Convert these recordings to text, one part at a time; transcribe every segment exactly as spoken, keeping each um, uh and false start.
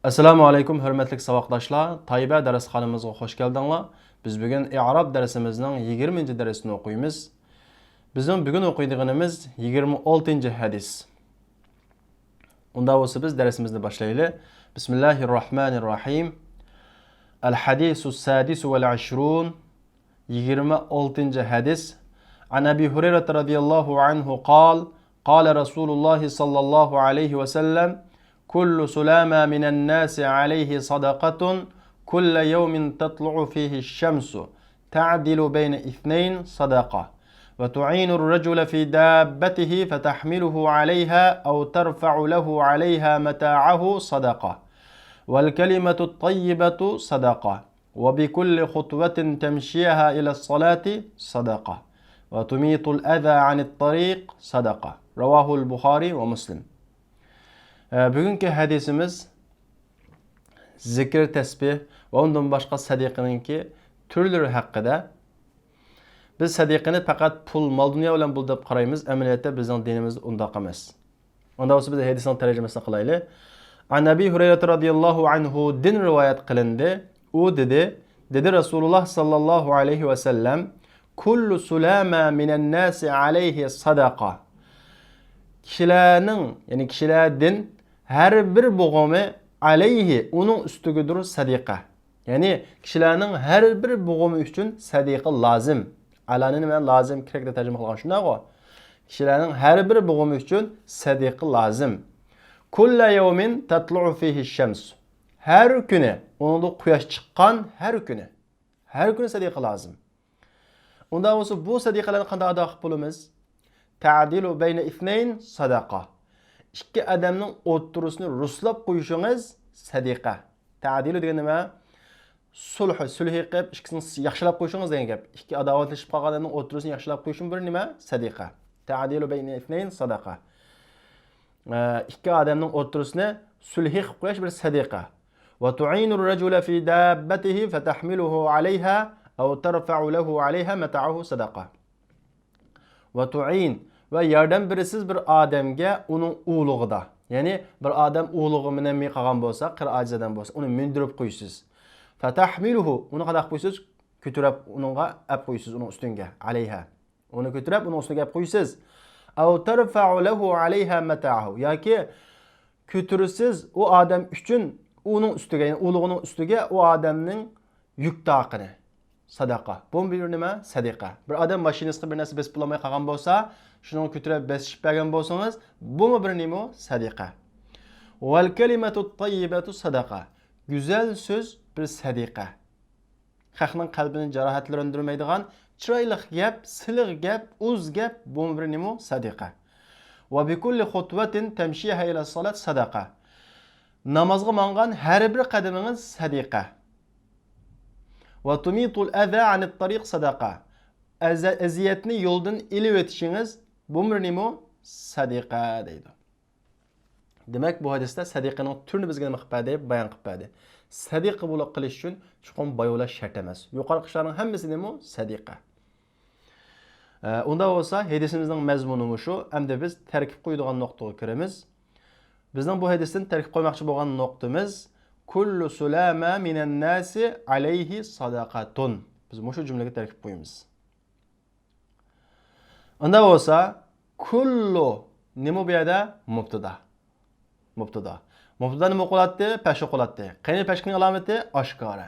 ئەسسالامۇ ئەلەيكۇم، ھۆرمەتلىك ساۋاقداشلار. تايبە دەرسخانىمىزغا خوش كەلدىڭلار. بىز بۈگۈن ئىئراب دەرسىمىزنىڭ يىگىرمىنچى دەرسىنى ئوقۇيمىز. بىزنىڭ بۈگۈن ئوقۇيدىغىنىمىز يىگىرمە ئالتىنچى ھەدىس. ئۇنداق بولسا بىز دەرسىمىزنى باشلايلى. بىسمىللاھىرراھمانىرراھىم. الحديث السادس والعشرون. يىگىرمە ئالتىنچى ھەدىس. عن أبي هريرة رضي الله عنه قال: قال رسول الله صلى الله عليه وسلم: كل سلامى من الناس عليه صدقة، كل يوم تطلع فيه الشمس، تعدل بين اثنين صدقة، وتعين الرجل في دابته فتحمله عليها أو ترفع له عليها متاعه صدقة، والكلمة الطيبة صدقة، وبكل خطوة تمشيها إلى الصلاة صدقة، وتميط الأذى عن الطريق صدقة. رواه البخاري ومسلم. ئە، بۈگۈنكى ھەدىسىمىز زىكىر، تەسبىھ ۋە ئۇندىن باشقا سەدىقىنىڭكى تۈرلىرى ھەققىدە. بىز سەدىقىنى پەقەت پۇل، مال-دۇنيا بىلەن بولدى دەپ قارايمىز. ئەمەلىيەتتە بىزنىڭ دىنىمىزدا ئۇنداق ئەمەس. ئۇنداق بولسا بىز ھەدىسنىڭ تەرجىمىسىنى قىلايلى. عن أبي هريرة رضي الله عنه دىن رىۋايەت قىلىندى. ئۇ دېدى، دېدى رسول الله صلى الله عليه وسلم: كل سلامى من الناس عليه صدقة. كىشىلەرنىڭ، يەنى كىشىلەردىن ھەر بىر بوغۇمى عليه، ئۇنىڭ ئۈستىگىدۇر سەدىقە. يەنى كىشىلەرنىڭ ھەر بىر بوغۇمى ئۈچۈن سەدىقە لازىم. ئالانى نېمە؟ لازىم، كېرەك دەپ تەرجىمە قىلغان، شۇنداقغۇ؟ كىشىلەرنىڭ ھەر بىر بوغۇمى ئۈچۈن سەدىقە لازىم. كل يوم تطلع فيه الشمس. ھەر كۈنى، ئۇنىڭدا قۇياش چىققان ھەر كۈنى. ھەر كۈنى سەدىقە لازىم. ئۇنداق بولسا بۇ سەدىقىلەرنى قانداق ئادا قىلىپ بولىمىز؟ تعدل بين اثنين صدقة. ئىككى ئادەمنىڭ ئوتتۇرىسىنى رۇسلاپ قويۇشىڭىز سەدىقە. تەدىلۇ دېگەن نېمە؟ سۇلھ، سۈلھى قىلىپ، ئىككىسىنى ياخشىلاپ قويۇشىڭىز دېگەن گەپ. ئىككى ئاداۋەتلىشىپ قالغان ئادەمنىڭ ئوتتۇرىسىنى ياخشىلاپ قويۇشمۇ بىر نېمە؟ سەدىقە. تەدىلۇ بەينە ئىسنەين سەدەقە. ئە، ئىككى ئادەمنىڭ ئوتتۇرىسىنى سۈلھى قىلىپ قويۇش بىر سەدىقە. وتعين الرجل في دابته فتحمله عليها أو ترفع له عليها متاعه صدقة. وتعين، ۋە ياردەم بېرىسىز بىر ئادەمگە ئۇنىڭ ئۇلۇغىدا. يەنى بىر ئادەم ئۇلۇغى مىنەلمەي قالغان بولسا، قىرى ئاجىز ئادەم بولسا، ئۇنى مىندۈرۈپ قويىسىز. فتحمله، ئۇنى قانداق قويىسىز؟ كۆتۈرۈپ ئۇنىڭغا ئەپ قويىسىز، ئۇنىڭ ئۈستىگە. عليها. ئۇنى كۆتۈرۈپ ئۇنىڭ ئۈستىگە ئەپ قويىسىز. أو ترفع له عليها متاعه. ياكى كۆتۈرىسىز ئۇ ئادەم ئۈچۈن ئۇنىڭ ئۈستىگە، يەنى ئۇلۇغىنىڭ ئۈستىگە ئۇ ئادەمنىڭ يۈك تاقىنى. سەدەقە. بۇمۇ بىر نېمە؟ سەدىقە. بىر ئادەم ماشىنىسىغا بىر نەرسە بېسىپ بولالماي قالغان بولسا، شۇنىڭغا كۆتۈرۈپ بېسىشىپ بەرگەن بولسىڭىز، بۇمۇ بىر نېمە؟ سەدىقە. والكلمة الطيبة صدقة. گۈزەل سۆز بىر سەدىقە. خەقنىڭ قەلبىنى جاراھەتلەندۈرمەيدىغان چىرايلىق گەپ، سىلىق گەپ، ئۇز گەپ، بۇمۇ بىر نېمە؟ سەدىقە. وبكل خطوة تمشيها إلى الصلاة صدقة. نامازغا ماڭغان ھەر بىر قەدىمىڭىز سەدىقە. وتميط الأذى عن الطريق صدقة. ئەزە-، ئەزىيەتنى يولدىن ئېلىۋېتىشىڭىز، بۇمۇ بىر نېمە؟ سەدىقە دەيدۇ. دېمەك، بۇ ھەدىستە سەدىقىنىڭ تۈرىنى بىزگە نېمە قىلىپ بەردى؟ بايان قىلىپ بەردى. سەدىقە بولۇپ قىلىش ئۈچۈن چوقۇم باي بولۇش شەرت ئەمەس. يۇقىرىقى ئىشلارنىڭ ھەممىسى نېمە؟ سەدىقە. ئە، ئۇنداق بولسا، ھەدىسىمىزنىڭ مەزمۇنى مۇشۇ. ئەمدى بىز تەركىب قويىدىغان نۇقتىغا كىرىمىز. بىزنىڭ بۇ ھەدىستىن تەركىب قويماقچى بولغان نۇقتىمىز، كل سلامى من الناس عليه صدقة. بىز مۇشۇ جۈملىگە تەركىب قويىمىز. ئۇنداق بولسا، كل نېمە بۇ يەردە؟ مۇبتىدا. مۇبتىدا. مۇبتىدا نېمە قىلاتتى؟ پەش قىلاتتى. قېنى پەشنىڭ ئالامىتى؟ ئاشكارا.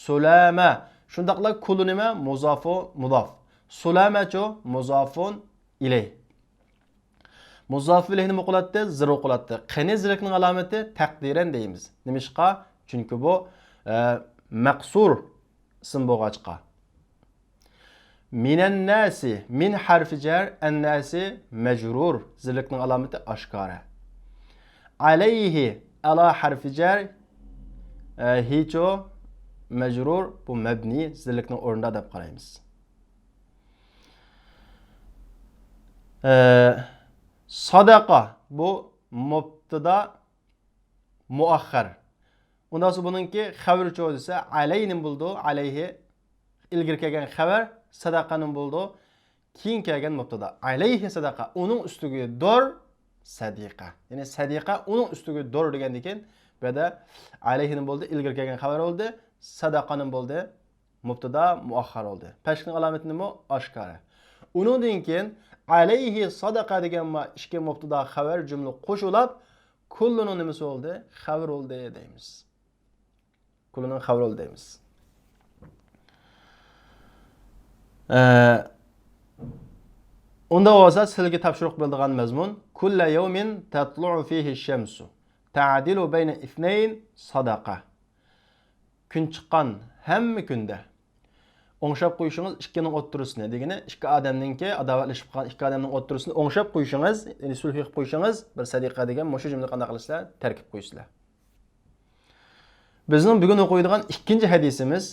سلامى. شۇنداقلا كل نېمە؟ مۇزافۇ مۇزاف. سلامىچۇ؟ مۇزافۇن ئىلەيھ. مۇزافۇ ئىلەيھ نېمە قىلاتتى؟ زىر قىلاتتى. قېنى زىرنىڭ ئالامىتى؟ تەقدىرەن دەيمىز. نېمىشقا؟ چۈنكى بۇ، ئە، مەقسۇر ئىسىم بولغاچقا. من الناس، من حرف جر، الناس مجرور، زىرنىڭ ئالامىتى ئاشكارا. عليه، على حرف جر، ئە، ھىچۇ مەجرۇر، بۇ مەبنى، زىرنىڭ ئورنىدا دەپ قارايمىز. ئە، سەدەقە، بۇ مۇبتىدا مۇئەخخەر. ئۇنداق بولسا بۇنىڭكى خەۋىرىچۇ دېسە، ئەلەينى بولىدۇ، ئەلەيھى ئىلگىرى كەلگەن خەۋەر، سەدەقەنى بولىدۇ، كېيىن كەلگەن مۇبتىدا. ئەلەيھى سەدەقە، ئۇنىڭ ئۈستىگىدۇر سەدىقە. يەنى سەدىقە ئۇنىڭ ئۈستىگىدۇر دېگەندىن كېيىن بۇ يەردە ئەلەيھىنىڭ بولدى، ئىلگىرى كەلگەن خەۋەر بولدى. سەدەقەنىڭ بولدى، مۇبتىدا مۇئەخخەر بولدى. پەشكىنىڭ ئالامىتى نېمە؟ ئاشكارا. ئۇنىڭدىن كېيىن ئەلەيھى سەدەقە دېگەن ما ئىككى مۇبتىدا خەۋەر جۈملە قوشۇلاپ، كۇللىنىڭ نېمىسى بولدى؟ خەۋىرى بولدى دەيمىز. كۇللىنىڭ خەۋىرى بولدى دەيمىز. ئە، ئۇنداق بولسا سىلەرگە تاپشۇرۇق بېرىلىدىغان مەزمۇن، كۇللە يەۋمىن تەتلۇئۇ فىھى شەمسۇ تەئدىلۇ بەينە ئىسنەين سەدەقە. كۈن چىققان ھەممە كۈندە ئوڭشاپ قويۇشىڭىز ئىككىنىڭ ئوتتۇرىسىنى، دېگىنى ئىككى ئادەمنىڭكى، ئاداۋەتلىشىپ قالغان ئىككى ئادەمنىڭ ئوتتۇرىسىنى ئوڭشاپ قويۇشىڭىز، يەنى سۈلھى قىلىپ قويۇشىڭىز بىر سەدىقە دېگەن مۇشۇ جۈملىنى قانداق قىلىسىلەر؟ تەركىب قويىسىلەر. بىزنىڭ بۈگۈن ئوقۇيدىغان ئىككىنچى ھەدىسىمىز،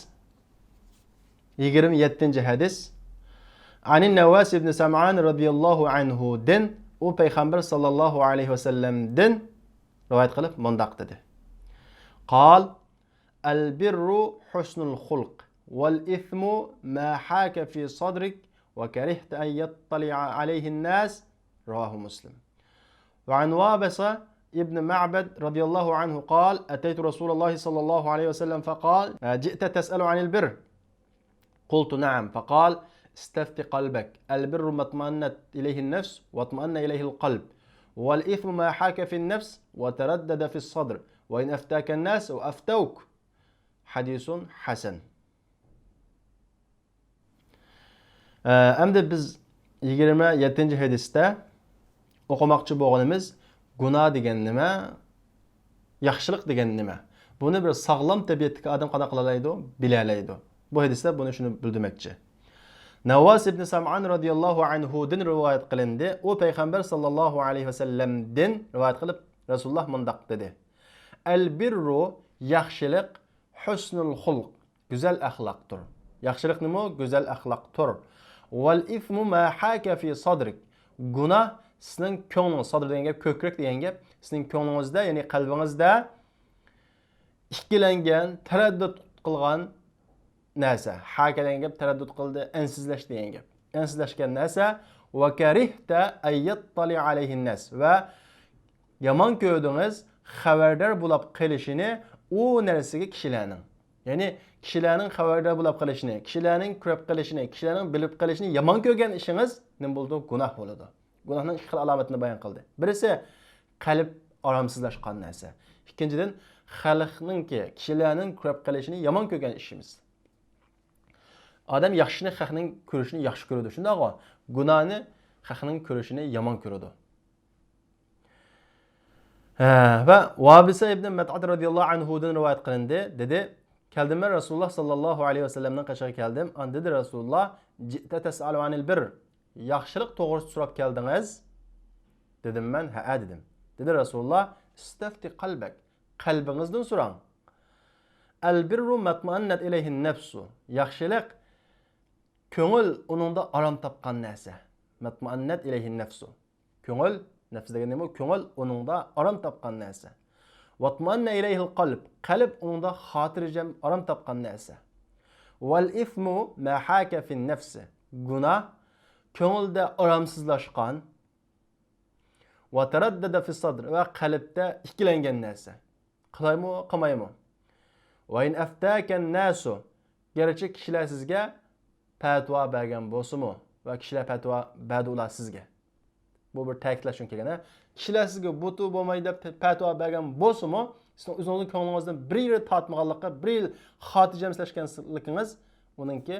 يىگىرمە يەتتىنچى ھەدىس. ئەنىن نەۋۋاس ئىبنى سەمئان رەزىياللاھۇ ئەنھۇدىن، ئۇ پەيغەمبەر ساللاللاھۇ ئەلەيھى ۋەسەللەمدىن رىۋايەت قىلىپ مۇنداق دېدى. قال، البر حسن الخلق، والإثم ما حاك في صدرك وكرهت أن يطلع عليه الناس. رواه مسلم. وعن وابصة ابن معبد رضي الله عنه قال، أتيت رسول الله صلى الله عليه وسلم فقال، جئت تسأل عن البر؟ قلت، نعم. فقال، استفت قلبك، البر ما اطمأنت إليه النفس واطمأن إليه القلب، والإثم ما حاك في النفس وتردد في الصدر، وإن أفتاك الناس وأفتوك. حديث حسن. ئە، ئەمدى بىز يىگىرمە يەتتىنچى ھەدىستە ئوقۇماقچى بولغىنىمىز گۇناھ دېگەن نېمە، ياخشىلىق دېگەن نېمە؟ بۇنى بىر ساغلام تەبىئەتتىكى ئادەم قانداق قىلالايدۇ؟ بىلەلەيدۇ. بۇ ھەدىستە بۇنى شۇنى بىلدۈرمەكچى. نەۋۋاس ئىبنى سەمئان رەزىياللاھۇ ئەنھۇدىن رىۋايەت قىلىندى. ئۇ پەيغەمبەر ساللاللاھۇ ئەلەيھى ۋەسەللەمدىن رىۋايەت قىلىپ، رەسۇلۇللاھ مۇنداق دېدى. البر، ياخشىلىق، حسن الخلق، گۈزەل ئەخلاقتۇر. ياخشىلىق نېمە؟ گۈزەل ئەخلاقتۇر. والإثم ما حاك في صدرك، گۇناھ سېنىڭ كۆڭلۈڭ، سادر دېگەن گەپ، كۆكرەك دېگەن گەپ، سېنىڭ كۆڭلىڭىزدە، يەنى قەلبىڭىزدە ئىككىلەنگەن، تەرەددۇت قىلغان نەرسە. حاكە دېگەن گەپ تەرەددۇت قىلدى، ئەنسىزلەش دېگەن گەپ. ئەنسىزلەشكەن نەرسە. وكرهت أن يطلع عليه الناس، ۋە يامان كۆردىڭىز، خەۋەردار بولاپ قېلىشىنى ئۇ نەرسىگە كىشىلەرنىڭ. يەنى كىشىلەرنىڭ خەۋەردار بولاپ قېلىشىنى، كىشىلەرنىڭ كۆرۈپ قېلىشىنى، كىشىلەرنىڭ بىلىپ قېلىشىنى يامان كۆرگەن ئىشىڭىز نېمە بولىدۇ؟ گۇناھ بولىدۇ. گۇناھنىڭ ئىككى خىل ئالامىتىنى بايان قىلدى. بىرسى، قەلب ئارامسىزلاشقان نەرسە. ئىككىنچىدىن، خەلقنىڭكى، كىشىلەرنىڭ كۆرۈپ قېلىشىنى يامان كۆرگەن ئىشىمىز. ئادەم ياخشىنى خەقنىڭ كۆرۈشىنى ياخشى كۆرىدۇ، شۇنداقغۇ؟ گۇناھنى خەقنىڭ كۆرۈشىنى يامان كۆرىدۇ. ھە، ۋە ۋابىسە ئىبنى مەتئەد رەزىياللاھۇ ئەنھۇدىن رىۋايەت قىلىندى، دېدى، كەلدىم مەن رەسۇلۇللاھ ساللاللاھۇ ئەلەيھى ۋەسەللەمنىڭ قېشىغا كەلدىم. ئاندىن دېدى رەسۇلۇللاھ، جىئتە تەسئەلۇ ئەنىل بىر، ياخشىلىق توغرىسىدا سوراپ كەلدىڭىز، دېدىم مەن. ھەئە، دېدىم. دېدى رەسۇلۇللاھ، ئىستەفتى قەلبەك، قەلبىڭىزدىن سوراڭ. ئەل بىررۇ مەتمەئەننەت ئىلەيھىن نەفسۇ، ياخشىلىق كۆڭۈل ئۇنىڭدا ئارام تاپقان نەرسە. مەتمەئەننەت ئىلەيھىن نەفسۇ. كۆڭۈل، نەفس دېگەن نېمە؟ كۆڭۈل ئۇنىڭدا ئارام تاپقان نەرسە. ۋەتمەئەننە ئىلەيھىل قەلب، قەلب ئۇنىڭدا خاتىرجەم، ئارام تاپقان نەرسە. ۋەل ئىسمۇ مە ھاكە فىن نەفسى، گۇناھ كۆڭۈلدە ئارامسىزلاشقان، ۋە تەرەددەدە فىس سەدر، ۋە قەلبتە ئىككىلەنگەن نەرسە. قىلايمۇ، قىلمايمۇ؟ ۋە ئىن ئەفتاكەن ناسۇ، گەرچە كىشىلەر سىزگە پەتىۋا بەرگەن بولسىمۇ، ۋە كىشىلەر پەتىۋا بەردى ئۇلار سىزگە. بۇ بىر تەكىتلەش ئۈچۈن كەلگەن، ھە؟ كىشىلەر سىزگە بۇتۇ بولماي دەپ پەتىۋا بەرگەن بولسىمۇ، سىزنىڭ ئۆزىڭىزنىڭ كۆڭلىڭىزدىن بىر يېرى تارتمىغانلىقى، بىر يىل خاتىرجەمسىزلەشكەنلىكىڭىز ئۇنىڭكى،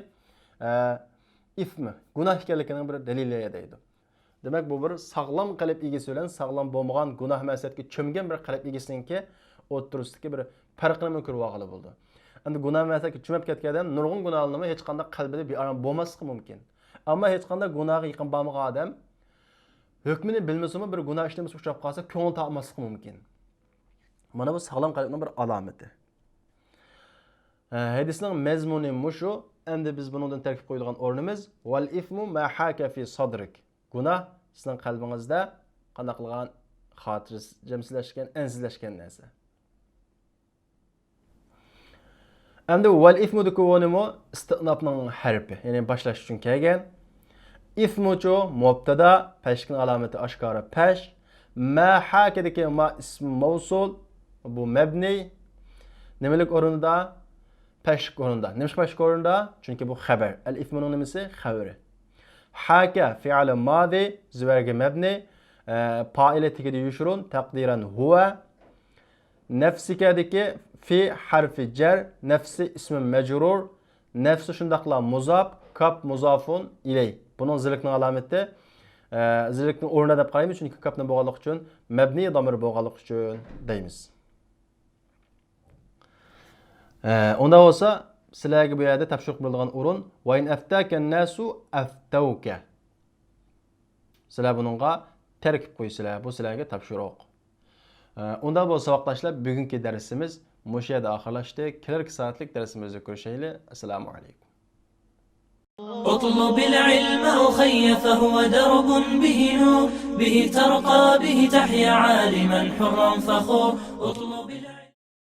ئە، ئىسمى، گۇناھ ئىكەنلىكىنىڭ بىر دەلىلى دەيدۇ. دېمەك، بۇ بىر ساغلام قەلب ئىگىسى بىلەن ساغلام بولمىغان گۇناھ مەسىيەتكە چۆمگەن بىر قەلب ئىگىسىنىڭكى ئوتتۇرىسىدىكى بىر پەرقنى كۆرۈۋالغىلى بولىدۇ. ئەمدى گۇناھ مەسىيەتكە چۆمۈپ كەتكەن ئادەم نۇرغۇن گۇناھلارنى ھېچقانداق قەلبىدە بىئارام بولماسلىقى مۇمكىن. ئەمما ھېچقانداق گۇناھقا يېقىن بارمىغان ئادەم ھۆكمىنى بىلمىسىمۇ، بىر گۇناھ ئىشلىرىمىزگە ئۇچراپ قالسا، كۆڭلى تارتماسلىقى مۇمكىن. مانا بۇ ساغلام قەلبنىڭ بىر ئالامىتى. ھە، ھەدىسنىڭ مەزمۇنى مۇشۇ. ئەمدى بىز بۇنىڭدىن تەركىب قويىدىغان ئورنىمىز، ۋەل ئىسمۇ ما ھاكە فى سەدرىك. گۇناھ سىزنىڭ قەلبىڭىزدە قانداق قىلغان خاتىرجەمسىزلەشكەن، ئەنسىزلەشكەن نەرسە. ئەمدى ۋەل ئىسمۇدىكى ۋونىمۇ ئىستىئناپنىڭ ھەرپى، يەنى باشلاش ئۈچۈن كەلگەن. ئىسمۇچۇ مۇبتەدا، پەشكىن ئالامىتى ئاشكارا پەش. ما ھاكىدىكى ما ئىسمى مەۋسۇل، بۇ مەبنىي. نېمىلىك ئورنىدا؟ پەشلىك ئورنىدا. نېمىشقا پەشلىك ئورنىدا؟ چۈنكى بۇ خەبەر. ئەل ئىسمۇنىڭ نېمىسى؟ خەۋىرى. ھاكە فېئىلى مادى، زىۋەرگە مەبنىي. ئە، پائىلى تېگىدە يوشۇرۇن، تەقدىرەن ھۇۋە. نەفسىكەدىكى فى ھەرفى جەر، نەفسى ئىسمى مەجرۇر. نەفسى شۇنداقلا مۇزاپ، كاپ مۇزافۇن ئىلەي. بۇنىڭ زىلىكنىڭ ئالامىتى، ئە، زىلىكنىڭ ئورنىدا دەپ قارايمىز، چۈنكى كاپنىڭ بولغانلىقى ئۈچۈن، مەبنىي دامىر بولغانلىقى ئۈچۈن دەيمىز. ئە، ئۇنداق بولسا، سىلەرگە بۇ يەردە تاپشۇرۇق بېرىلغان ئورۇن، ۋەئىن ئەفتاكەن نەسۇ ئەفتەۋكە. سىلەر بۇنىڭغا تەركىب قويىسىلەر، بۇ سىلەرگە تاپشۇرۇق. ئە، ئۇنداق بولسا، ساۋاقداشلار، بۈگۈنكى دەرسىمىز مۇشۇ يەردە ئاخىرلاشتى. كېلەركى سائەتلىك دەرسىمىزدە كۆرۈشەيلى. ئەسسالامۇ ئەلەيكۇم. اطلب العلم أخي فهو درب به نور، به ترقى به تحيا عالما حرا فخور. اطلب العلم